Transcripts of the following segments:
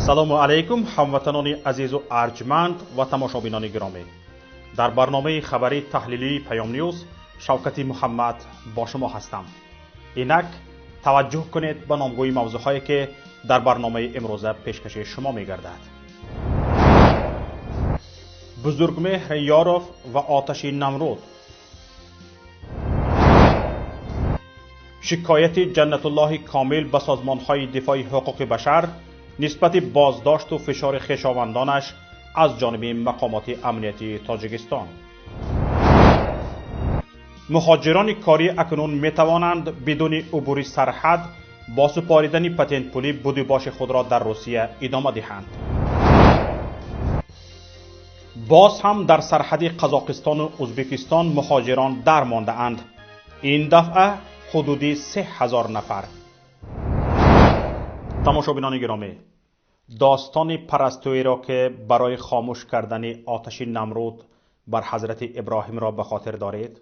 Салому алайкум ҳамватанони азизу арҷманд ва тамошобинони гиромӣ. Дар барномаи хабарии таҳлилии Паём Ньюз Шавкати Муҳаммад бо шумо ҳастам. Инак таваҷҷӯҳ кунед ба номгӯи мавзӯъҳое ки дар барномаи имрӯза пешкаши шумо мегардад. Бузургмеҳр Ёров ва оташи Намруд, шикояти Ҷаннатуллоҳи Комил ба созмонҳои дифои ҳуқуқи башар нисбати боздошту фишори хешовандонаш аз ҷониби мақомоти амниятии Тоҷикистон. Муҳоҷирони корӣ акнун метавонанд бидуни убури сарҳад бо супоридани патентпулӣ будубоши худро дар Русия идома диҳанд. Боз ҳам дар сарҳади Қазоқистону Ӯзбекистон муҳоҷирон дармондаанд. Ин дафъа ҳудуди 3000 нафар. Тамошобинони гиромӣ, достони парастӯиро ки барои хомӯш кардани оташи Намруд бар ҳазрати Иброҳимро ба хотир доред?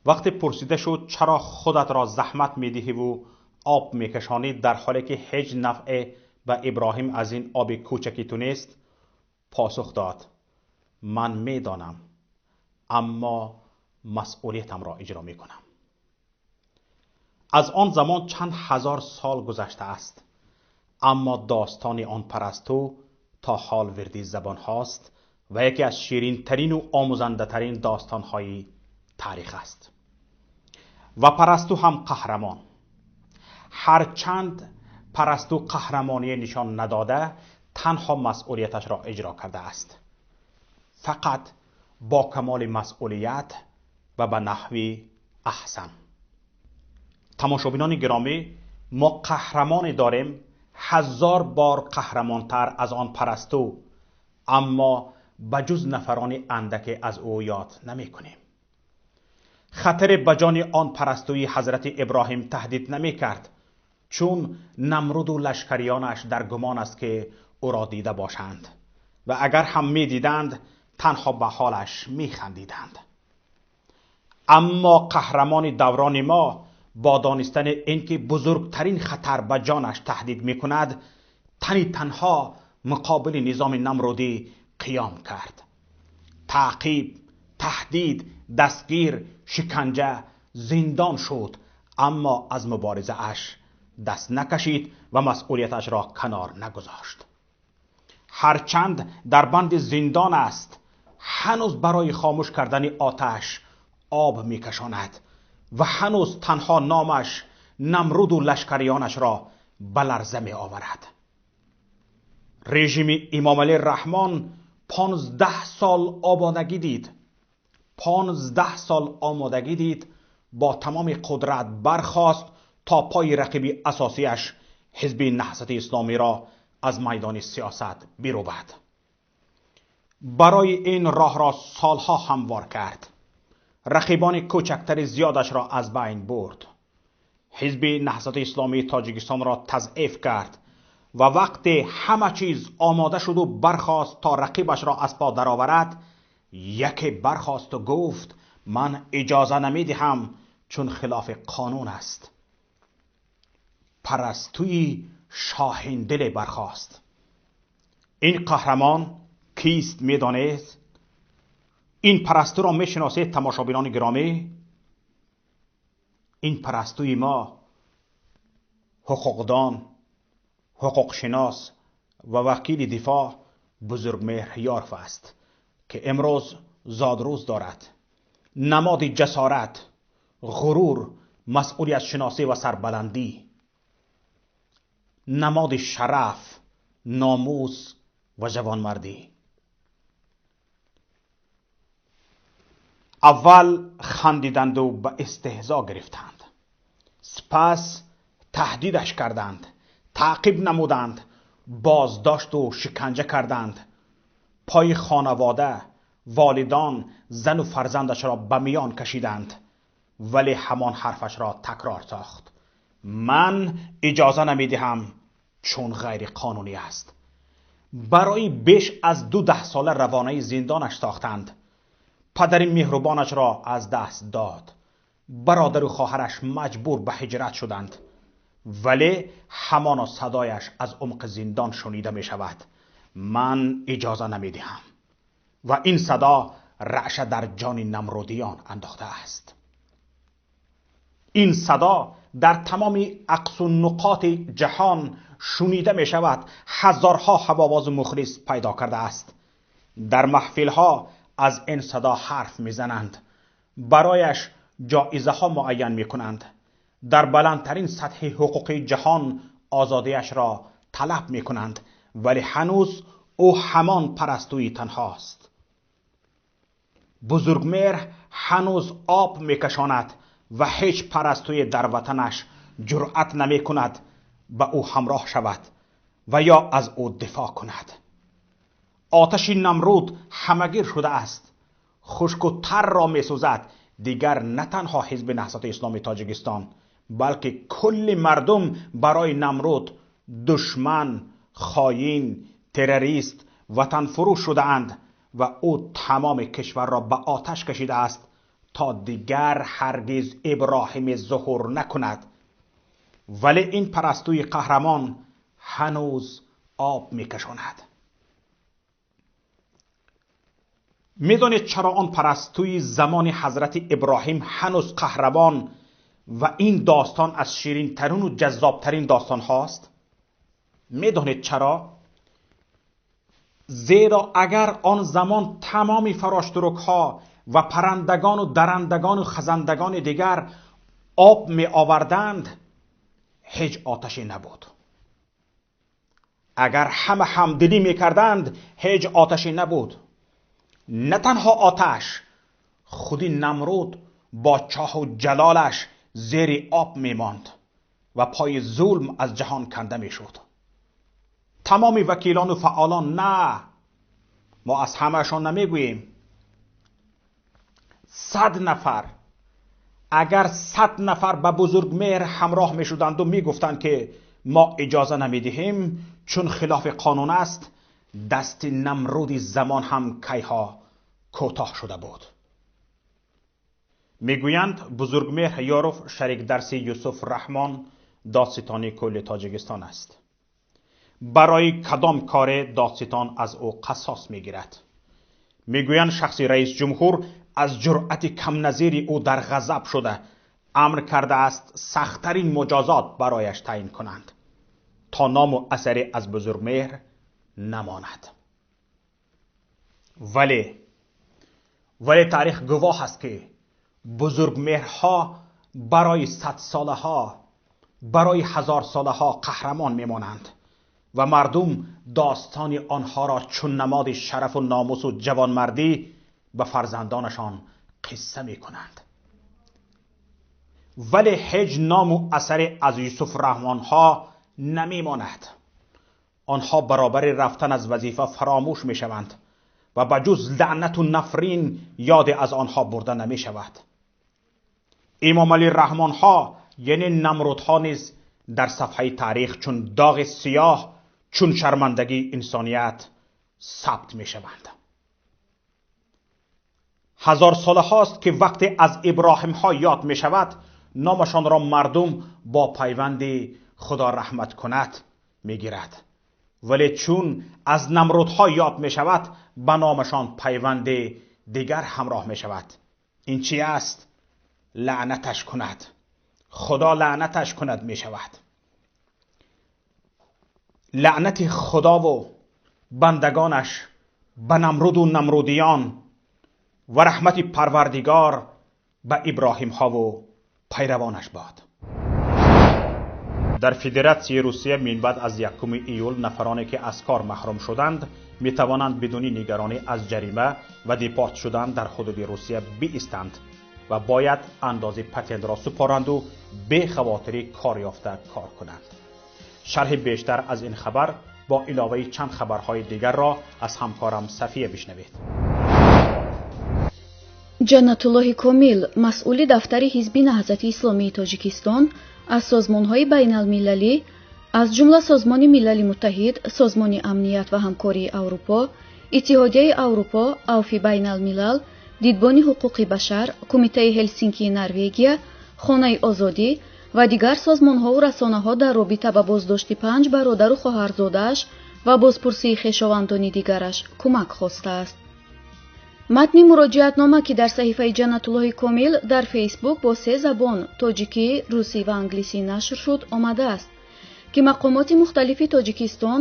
Вақте пурсида шуд чаро худатро заҳмат медиҳиву об мекашонӣ, дар ҳоле ки ҳеҷ нафъе ба Иброҳим аз ин оби кӯчаки ту нест, посух дод: ман медонам, аммо масъулиятамро иҷро мекунам. Аз он замон чанд ҳазор сол гузаштааст, аммо достони он парасту то ҳол вирди забонҳост ва яке аз ширинтарину омӯзандатарин достонҳои таърих аст. Ва парасту ҳам қаҳрамон. Ҳарчанд парасту қаҳрамоние нишон надода, танҳо масъулияташро иҷро кардааст. Фақат бо камоли масъулият ва ба наҳви аҳсан. Тамошобинони гиромӣ, мо қаҳрамоне дорем ҳазор бор қаҳрамонтар аз он парасту, аммо ба ҷуз нафарони андаке аз ӯ ёд намекунем. Хатаре ба ҷони он парастуи ҳазрати Иброҳим таҳдид намекард, чун Намруду лашкариёнаш дар гумон аст ки ӯро дида бошанд ва агар ҳам медиданд, танҳо ба ҳолаш механдиданд. Аммо қаҳрамони даврони мо бо донистани ин ки бузургтарин хатар ба ҷонаш таҳдид мекунад, тани танҳо муқобили низоми намрудӣ қиём кард. Таъқиб, таҳдид, дастгир, шиканҷа, зиндон шуд, аммо аз муборизааш даст накашид ва масъулияташро канор нагузошт. Ҳарчанд дар банди зиндон аст, ҳанӯз барои хомӯш кардани оташ об мекашонад ва ҳанӯз танҳо номаш Намруду лашкариёнашро ба ларза меоварад. Режими Имомалӣ Раҳмон 15 сол омодагӣ дид. 15 сол омодагӣ дид, бо тамоми қудрат бархост то пои рақиби асосияш ҳизби Наҳзати Исломиро аз майдони сиёсат бирӯбад. Барои ин роҳро солҳо ҳамвор кард. Рақибони кӯчактари зиёдашро аз байн бурд. Ҳизби Наҳзати Исломии Тоҷикистонро тазъиф кард ва вақте ҳама чиз омода шуду бархост то рақибашро аз по дароварад, яке бархосту гуфт: ман иҷоза намедиҳам, чун хилофи қонун аст. Парастуи шоҳиндиле бархост. Ин қаҳрамон кист медонед? Ин парастуро мешиносед, тамошобинони гиромӣ? Ин парастуи мо ҳуқуқдон, ҳуқуқшинос ва вакили дифоъ Бузургмеҳр Ёров аст ки имрӯз зодрӯз дорад. Намоди ҷасорат, ғурур, масъулиятшиносӣ ва сарбаландӣ, намоди шараф, номус ва ҷавонмардӣ. Аввал хандиданду ба истеҳзо гирифтанд, сипас таҳдидаш карданд, таъқиб намуданд, боздошту шиканҷа карданд. Пои хонавода, волидон, зану фарзандашро ба миён кашиданд, вале ҳамон ҳарфашро такрор сохт: ман иҷоза намедиҳам, чун ғайриқонунӣ аст. Барои беш аз 12 сола равонаи зиндонаш сохтанд. Падари меҳрубонашро аз даст дод. Бародару хоҳараш маҷбур ба ҳиҷрат шуданд. ولی همانا صدایش از عمق زندان شنیده می شود: من اجازه نمی دهم. و این صدا رعشه در جان نمرودیان انداخته است. این صدا در تمام اقصی نقاط جهان شنیده می شود. هزارها هواواز مخلص پیدا کرده است. در محفل ها از این صدا حرف می زنند، برایش جایزه ها معین می کنند، در بلندترین سطح حقوقی جهان آزادیش را طلب می کنند، ولی هنوز او همان پرستوی تنهاست. بزرگمهر هنوز آب می کشاند و هیچ پرستوی در وطنش جرأت نمی کند به او همراه شود و یا از او دفاع کند. آتش نمرود همگیر شده است، خشک و تر را می سوزد. دیگر نه تنها حزب نهضت اسلامی تاجیکستان، بلکه کل مردم برای نمرود دشمن، خاین، تروریست، وطن فروش شده اند و او تمام کشور را به آتش کشیده است تا دیگر هرگز ابراهیم ظهور نکند. ولی این پرستوی قهرمان هنوز آب میکشاند. میدانید چرا آن پرستوی زمان حضرت ابراهیم هنوز قهرمان و این داستان از شیرین ترین و جذاب ترین داستان هاست؟ میدانید چرا؟ زیرا اگر آن زمان تمامی فراشترک ها و پرندگان و درندگان و خزندگان دیگر آب می آوردند، هیچ آتشی نبود. اگر همه همدلی می کردند، هیچ آتشی نبود. نه تنها آتش، خودی نمرود با چاه و جلالش زیر آب می ماند و پای ظلم از جهان کنده می شد. تمام وکیلان و فعالان، نه، ما از همه‌شان نمیگوییم، 100 نفر، اگر 100 نفر به بزرگمهر همراه می شدند و می گفتند که ما اجازه نمی دهیم چون خلاف قانون است، دست نمرود زمان هم کیها کوتاه شده بود. میگویند بزرگمهر یاروف شریک درس یوسف رحمان دادستان کل تاجیکستان است. برای کدام کار دادستان از او قصاص میگیرد؟ میگویند شخص رئیس جمهور از جرأت کم نظیر او در غضب شده، امر کرده است سخت‌ترین مجازات برایش تعیین کنند تا نام و اثری از بزرگمهر نماند. ولی تاریخ گواه است که بزرگمهرها برای 100 ساله ها، برای 1000 ساله ها قهرمان میمانند و مردم داستان آنها را چون نماد شرف و ناموس و جوانمردی به فرزندانشان قصه میکنند. ولی هیچ نام و اثری از یوسف رحمان ها نمیماند. آنها برابر رفتن از وظیفه فراموش میشوند و به جز لعنت و نفرین یاد از آنها برده نمی شود. امام علی رحمان ها یعنی نمرودها نیز در صفحه تاریخ چون داغ سیاه، چون شرمندگی انسانیت ثبت می شوند. 1000 ساله هاست که وقتی از ابراهیم ها یاد می شود، نامشان را مردم با پیوند خدا رحمت کند می گیرد. ولی چون از نمرودها یاد می شود، به نامشان پیوند دیگر همراه می شود. این چی است؟ لعنتش کند، خدا لعنتش کند می شود. لعنت خدا و بندگانش به نمرود و نمرودیان و رحمت پروردگار به ابراهیم ها و پیروانش باد. در فدراسیون روسیه من بعد از 1 ایول نفرانی که از کار محروم شدند می توانند بدون نگرانی از جریمه و دیپورت شدن در حدود روسیه بایستند و باید اندازه پتنت را سپارند و به خاطر کار یافته کار کنند. شرح بیشتر از این خبر با علاوه چند خبرهای دیگر را از همکارم صفیه بشنوید. Ҷаннатуллоҳи Комил, масъули дафтари Ҳизби Наҳзати Исломии Тоҷикистон, аз созмонҳои байналмилалӣ, аз ҷумла Созмони Милали Муттаҳид, Созмони Амният ва Ҳамкории Аврупо, Иттиҳодияи Аврупо, Авфи Байналмилал, Дидбони ҳуқуқи башар, Кумитаи Ҳелсинкии Норвегия, Хонаи Озодӣ Ва дигар созмонҳову расонаҳо дар робита ба боздошти панҷ бародару хоҳарзодааш ва бозпурсии хешовандони дигараш кӯмак хостааст. Матни муроҷиатнома, ки дар саҳифаи Ҷаннатуллоҳи Комил дар Фейсбук бо се забон тоҷикӣ, русӣ ва англисӣ нашр шуд, омадааст, ки мақомоти мухталифи Тоҷикистон,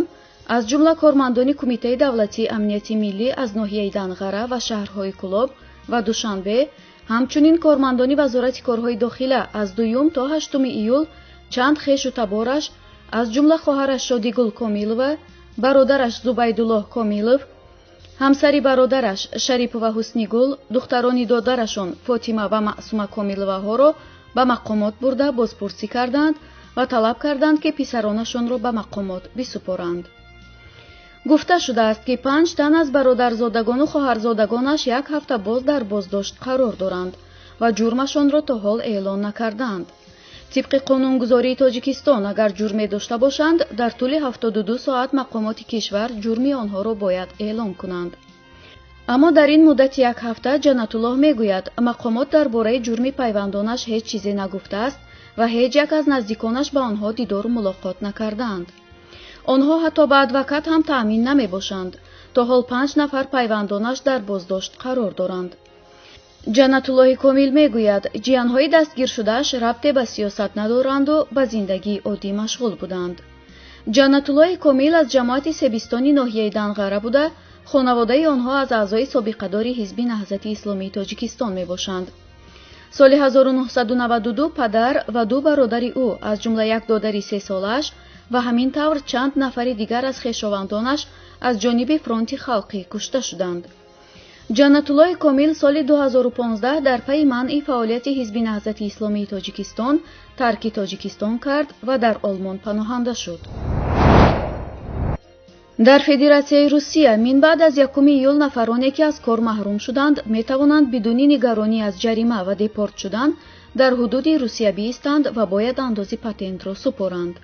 аз ҷумла кормандони Кумитаи давлатии амнияти миллӣ аз ноҳияи Данғара ва шаҳрҳои Кӯлоб ва Душанбе, ҳамчунин кормандони Вазорати корҳои дохила аз 2 то 8 июл чанд хешу табораш, аз ҷумла хоҳараш Шодигул Комилова, бародараш Зубайдуллоҳ Комилов, ҳамсари бародараш Шарипова Ҳуснигул, духтарони додарашон Фотима ва Маъсума Комиловаҳоро ба мақомот бурда бозпурсӣ карданд ва талаб карданд, ки писаронашонро ба мақомот бисупоранд. Гуфта шудааст, ки панҷ тан аз бародарзодагону хоҳарзодагонаш як ҳафта боз дар боздошт қарор доранд ва ҷурмашонро то ҳол эълон накардаанд. Тибқи қонунгузории Тоҷикистон, агар ҷурме дошта бошанд, дар тӯли 72 соат мақомоти кишвар ҷурми онҳоро бояд эълон кунанд. Аммо дар ин муддати як ҳафта, Ҷаннатуллоҳ мегӯяд, мақомот дар бораи ҷурми пайвандонаш ҳеҷ чизе нагуфтааст ва ҳеҷ як аз наздиконаш ба онҳо дидору мулоқот накардаанд. Онҳо ҳатто ба адвокат ҳам таъмин намебошанд. То ҳол панҷ нафар пайвандонаш дар боздошт қарор доранд. Ҷаннатуллоҳи Комил мегӯяд, ҷиянҳои дастгиршудааш рабте ба сиёсат надоранду ба зиндагии оддӣ машғул буданд. Ҷаннатуллоҳи Комил аз ҷамоати Себистони ноҳияи Данғара буда, хонаводаи онҳо аз аъзои собиқадори Ҳизби Наҳзати Исломии Тоҷикистон мебошанд. Соли 1992 падар ва ду бародари ӯ, аз ҷумла як додари сесолааш ва ҳамин тавр чанд нафари дигар аз хешовандонаш аз ҷониби Фронти халқӣ кушта шуданд. Ҷаннатуллоҳи Комил соли 2015 дар пайи манъи фаъолияти Ҳизби Наҳзати Исломии Тоҷикистон тарки Тоҷикистон кард ва дар Олмон паноҳанда шуд. Дар Федератсияи Русия минбаъд аз 1 июл нафароне, ки аз кор маҳрум шуданд, метавонанд бидуни нигаронӣ аз ҷарима ва депорт шудан дар ҳудуди Русия биистанд ва бояд андози патентро супоранд.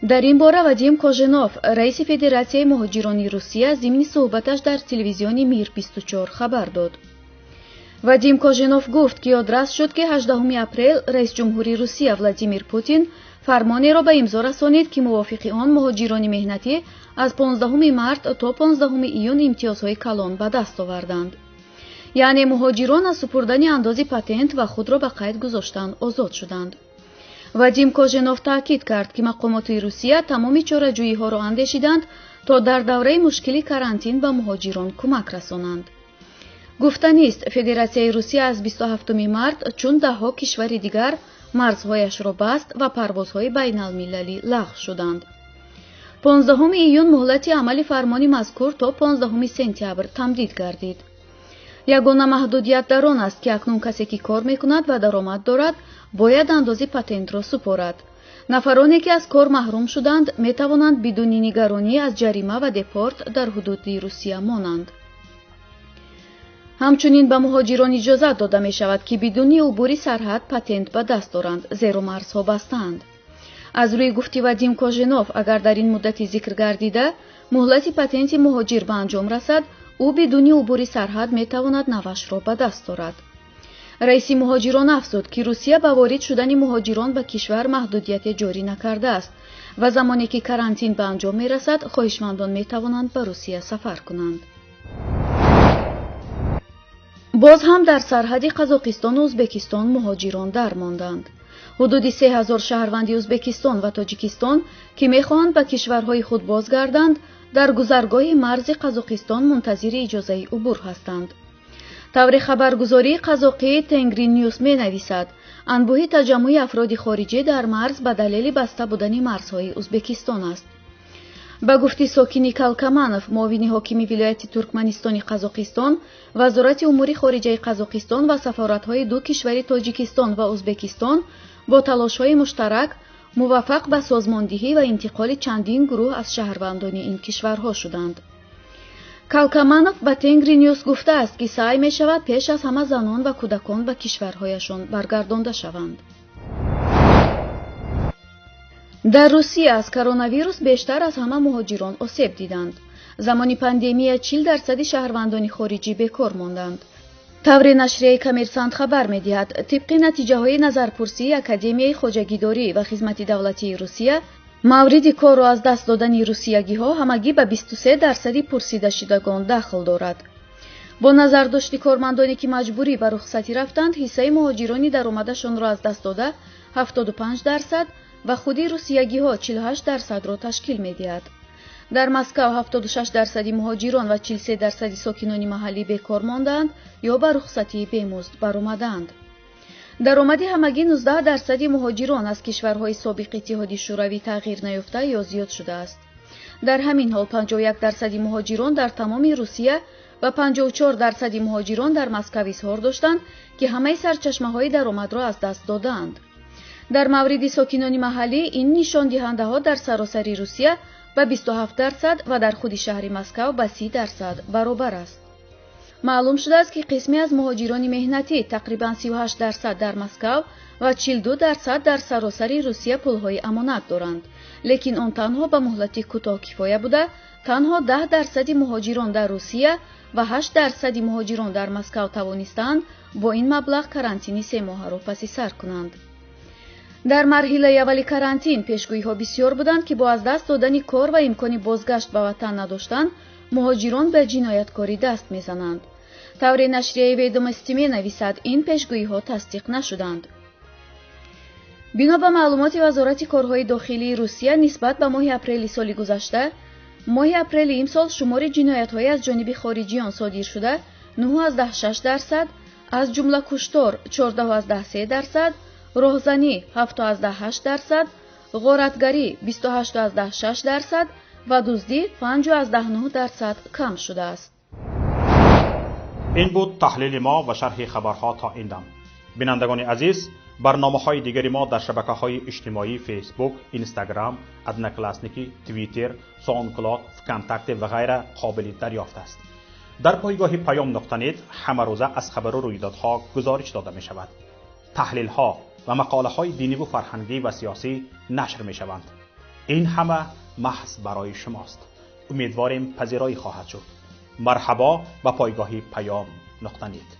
Дар ин бора Вадим Кожинов, раиси Федератсияи муҳоҷирони Русия, зимни суҳбаташ дар телевизиони Мир 24 хабар дод. Вадим Кожинов гуфт, ки ёдрас шуд, ки 18 апрел раисҷумҳури Русия Владимир Путин фармонеро ба имзо расонид, ки мувофиқи он муҳоҷирони меҳнатӣ аз 15 март то 15 июн имтиёзҳои калон ба даст оварданд. Яъне муҳоҷирон аз супурдани андози патент ва худро ба қайд гузоштан озод шуданд. Вадим Кожинов таъкид кард, ки мақомоти Русия тамоми чораҷӯиҳоро андешиданд, то дар давраи мушкили карантин ба муҳоҷирон кӯмак расонанд. Гуфтанист, Федератсияи Русия аз 27 март чун даҳҳо кишвари дигар марзҳояшро баст ва парвозҳои байналмилалӣ лағв шуданд. 15 июн муҳлати амали фармони мазкур то 15 сентябр тамдид гардид. Ягона маҳдудият дар он аст, ки акнун касе, ки кор мекунад ва даромад дорад, бояд андози патентро супорад. Нафароне, ки аз кор маҳрум шуданд, метавонанд бидуни нигаронӣ аз ҷарима ва депорт дар ҳудуди Русия монанд. Ҳамчунин ба муҳоҷирон иҷозат дода мешавад, ки бидуни убури сарҳад патент ба даст доранд, зеро марзҳо бастаанд. Аз рӯи гуфти Вадим Кожинов, агар дар ин муддати зикр гардида муҳлати патенти муҳоҷир ба анҷом расад, ӯ бидуни убури сарҳад метавонад навашро ба даст дорад. Раиси муҳоҷирон афзуд, ки Русия ба ворид шудани муҳоҷирон ба кишвар маҳдудияте ҷорӣ накардааст ва замоне ки карантин ба анҷом мерасад, хоҳишмандон метавонанд ба Русия сафар кунанд. Боз ҳам дар сарҳади Қазоқистону Ӯзбекистон муҳоҷирон дармонданд. Ҳудуди 3000 шаҳрванди Ӯзбекистон ва Тоҷикистон, ки мехоҳанд ба кишварҳои худ бозгарданд, дар гузаргоҳи марзи Қазоқистон мунтазири иҷозаи убур ҳастанд. Тавре хабаргузории қазоқии Тенгри Ньюс менависад, анбӯҳи таҷаммӯи афроди хориҷӣ дар марз ба далели баста будани марзҳои Ӯзбекистон аст. Ба гуфти Сокини Калкаманов, муовини ҳокими вилояти Туркманистони Қазоқистон, Вазорати умури хориҷаи Қазоқистон ва сафоратҳои ду кишвари Тоҷикистон ва Ӯзбекистон бо талошҳои муштарак муваффақ ба созмондиҳӣ ва интиқоли чандин гурӯҳ аз шаҳрвандони ин кишварҳо шуданд. Калкаманов ба Тенгри Ньюс гуфтааст, ки саъй мешавад пеш аз ҳама занон ва кӯдакон ба кишварҳояшон баргардонда шаванд. Дар Русия аз коронавирус бештар аз ҳама муҳоҷирон осеб диданд. Замони пандемия 40% шаҳрвандони хориҷӣ бекор монданд. Таври нашрияи Коммерсант хабар медиҳад, тибқи натиҷаҳои назарпурсии Академияи хоҷагидорӣ ва хизмати давлатии Русия, мавриди корро аз даст додани русиягиҳо ҳамагӣ ба 23% пурсидашудагон дахл дорад. Бо назардошти кормандоне ки маҷбурӣ ба рухсатӣ рафтанд, ҳиссаи муҳоҷирони даромадашонро аз даст дода 75% ва худи русиягиҳо 48%-ро ташкил медиҳад. Дар Москав 76% муҳоҷирон ва 43% сокинони маҳаллӣ бекор мондаанд ё ба рухсатии бемузд баромадаанд. Даромади ҳамагӣ 19% муҳоҷирон аз кишварҳои собиқ Иттиҳоди Шӯравӣ тағйир наёфта ё зиёд шудааст. Дар ҳамин ҳол 51% муҳоҷирон дар тамоми Русия ва 54% муҳоҷирон дар Москав изҳор доштанд, ки ҳамаи сарчашмаҳои даромадро аз даст додаанд. Дар мавриди сокинони маҳаллӣ ин нишондиҳандаҳо дар саросари Русия ба 27% ва дар худи шаҳри Москав ба 30% баробар аст. Маълум шудааст, ки қисме аз муҳоҷирони меҳнатӣ, тақрибан 38% дар Москав ва 42% дар саросари Русия пулҳои амонат доранд. Лекин он танҳо ба муҳлати кӯтоҳ кифоя буда, танҳо 10% муҳоҷирон дар Русия ва 8% муҳоҷирон дар Москав тавонистаанд бо ин маблағ карантини семоҳаро паси сар кунанд. Дар марҳилаи аввали карантин пешгӯиҳо бисёр буданд, ки бо аз даст додани кор ва имкони бозгашт ба ватан надоштан, муҳоҷирон ба ҷинояткорӣ даст мезананд. Тавре нашрияи Ведомости менависад, ин пешгӯиҳо тасдиқ нашуданд. Бино ба маълумоти Вазорати корҳои дохилии Русия, нисбат ба моҳи апрели соли гузашта, моҳи апрели имсол шумори ҷиноятҳои аз ҷониби хориҷиён содир шуда 9,6%, аз ҷумла куштор 14,3%, роҳзанӣ 7,8%, ғоратгарӣ 28,6% ва дуздӣ 5,9% кам шудааст. Ин буд таҳлили мо ва шарҳи хабарҳо то ин дам. Бинандагони азиз, барномаҳои дигари мо дар шабакаҳои иҷтимоӣ Фейсбук, Инстаграм, Одноклассники, Твиттер, Саундклауд, ВКонтакте ва ғайра қобили дарёфт аст. Дар пойгоҳи Паём нуқта нет ҳамарӯза аз хабару рӯйдодҳо гузориш дода мешавад. Таҳлилҳо ва мақолаҳои диниву фарҳангӣ ва сиёсӣ нашр мешаванд. Ин ҳама маҳз барои шумост. Умедворем пазироӣ хоҳад шуд. Марҳабо ба пойгоҳи Паём нуқта нет.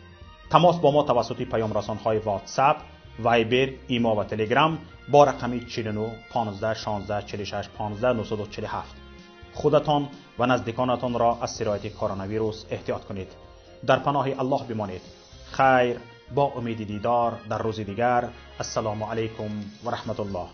Тамос бо мо тавассути паёмрасонҳои WhatsApp, Viber, Имо ва Telegram бо рақами 49 15 16 46 15 947. Худатон ва наздиконатонро аз сирояти коронавирус эҳтиёт кунед. Дар паноҳи Аллоҳ бимонед. Хайр, бо умеди дидор дар рӯзи дигар. Ассалому алайкум ва раҳматуллоҳ.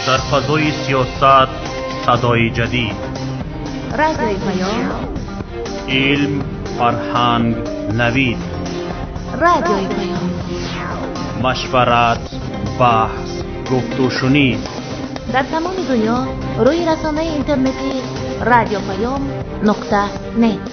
Дар фазои сиёсат садои ҷадид, Радиои Паём, илм, фарҳанг, навид, Радиои Паём, машварат, баҳс, гуфтушунид. Дар тамоми дунё рӯи расонаи интернетӣ радиопаём нуқта нет.